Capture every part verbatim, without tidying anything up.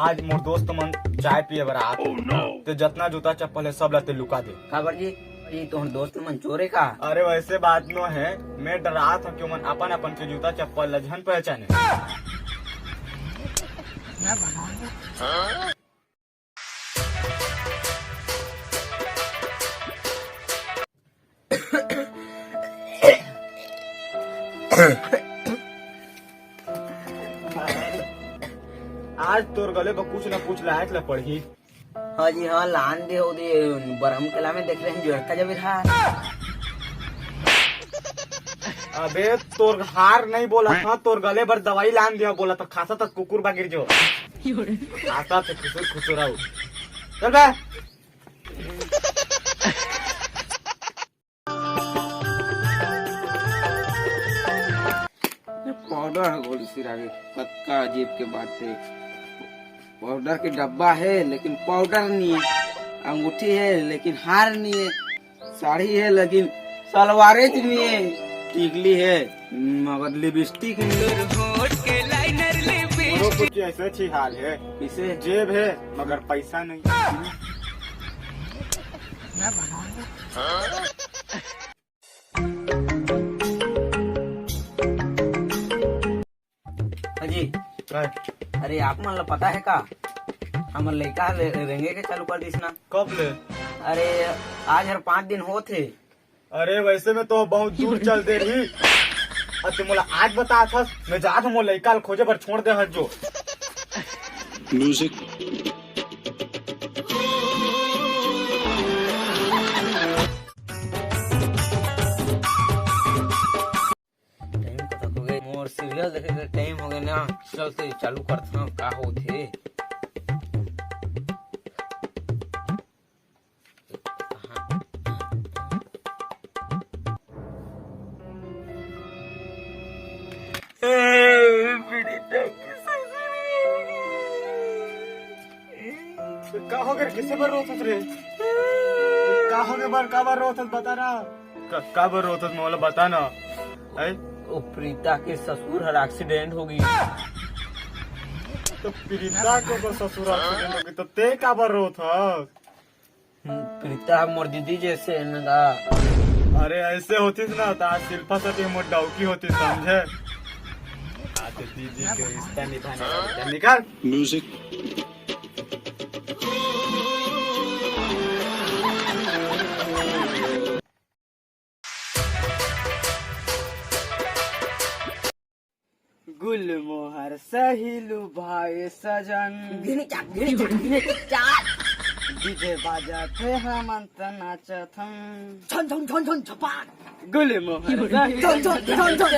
आज मोर दोस्त मन चाय पिए बर आत हे। ते जतना जूता चप्पल हे, सब ला ते लुका दे। काबर जी? ये तोहर दोस्त मन चोर हे का? अरे, वैसे बात नो हे, मैं डरात हूँ कि ओमन अपन अपन के जूता चप्पल ला झन पहचाने। आज तोर गले बर कुछ ना कुछ लायक ला पड़ही। हाँ जी, हाँ, लान दे हो दे, बरम कला में देख रहे हैं, जोड़ता जब था। अबे, तोर हार नहीं बोला था, तोर गले बर दवाई लान दिया बोला था, खाता था कुकुर बागिर जो। खाता थे खुसुर खुसुर आओ। चल बे। ये पाउडर है गोली सिरा के, कतका अजीब के बात है। पाउडर के डब्बा है, लेकिन पाउडर नहीं है। अंगूठी है, लेकिन हार नहीं है। साड़ी है, लेकिन सलवारे च नहीं है। टिकली है, मगर लिपस्टिक नहीं है। मोरो कुछ ऐसे ही हाल है। किसे? जेब है, मगर पैसा नहीं। हाँ जी। काय? अरे, आप मन ला पता है का, हमर लइका ह रे-, रेंगे के चालू कर दिस ना। कब ले? अरे, आज हर पाँच दिन होत हे। अरे, वैसे में तो बहुत दूर चल दे रही। अब तू मोला आज बता थस, मैं जात हूँ मोर लइका ल खोजे बर, छोड़ दे हस जो। म्यूजिक। टाइम कतक हो गए? मोर सीरियल देखे के टाइम हो गए ना। चल, तो चालू करत हूँ, का होथे। का हो गए? किसे बर रोत हस रे? का हो गए बर, का बर रोत हस, बता ना। का, का बर रोत हस, मोला बता ना। हैं? ओ प्रीता के ससुर हर एक्सीडेंट हो गई। तो प्रीता के तो ससुर एक्सीडेंट हो गई, तो ते का बर रोत हस? हम्म, प्रीता मोर दीदी जैसे है ना। अरे, ऐसे होतिस ना, तो आज शिल्पा सती मोर डौकी होतिस, समझे? आज तो दीदी के रिश्ता निभाने वाली है। निकाल। म्यूजिक। गुलमोहर सही लुभाए सजन। गिनी चाक, गिनी चाक, गिनी चाक। डीजे बाजा थे हमन त नाचत हन। झन झन झन झन झपाक। गुलमोहर सही झन झन झन झन।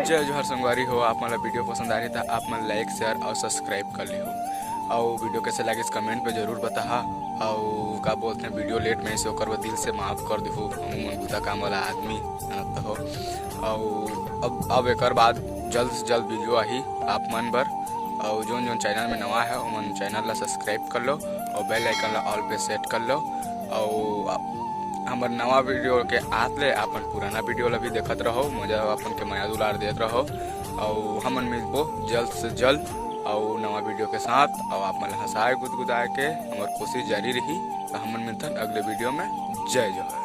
जय जोहार संगवारी हो, आप मन ला वीडियो पसंद आ रही त आप मन लाइक, शेयर और सब्सक्राइब कर लिहो। और वीडियो कैसे लगिस कमेंट पे जरूर बताहा। और का बोलते हैं, वीडियो लेट में से ओकर बर दिल से माफ कर दिहो, हम मन बुता काम वाला आदमी जानत हो। और अब अब एकर बाद जल्द से जल्द वीडियो आही आप मन बर। और जोन जोन चैनल में नवा है, ओमन चैनल ला सब्सक्राइब कर लो और बेल आइकन ला ऑल पे सेट कर लो। और हमर नवा वीडियो के आत ले अपन पुराना वीडियो ला भी देखत रहो, मजा अपन के मया दुलार देत रहो। और हमन मिलबो जल्द से जल्द और नवा वीडियो के साथ। और आप मन ला हंसाए गुदगुदाए के हमर कोशिश जारी रही। तो हमन मिलथन अगले वीडियो में। जय जोहार।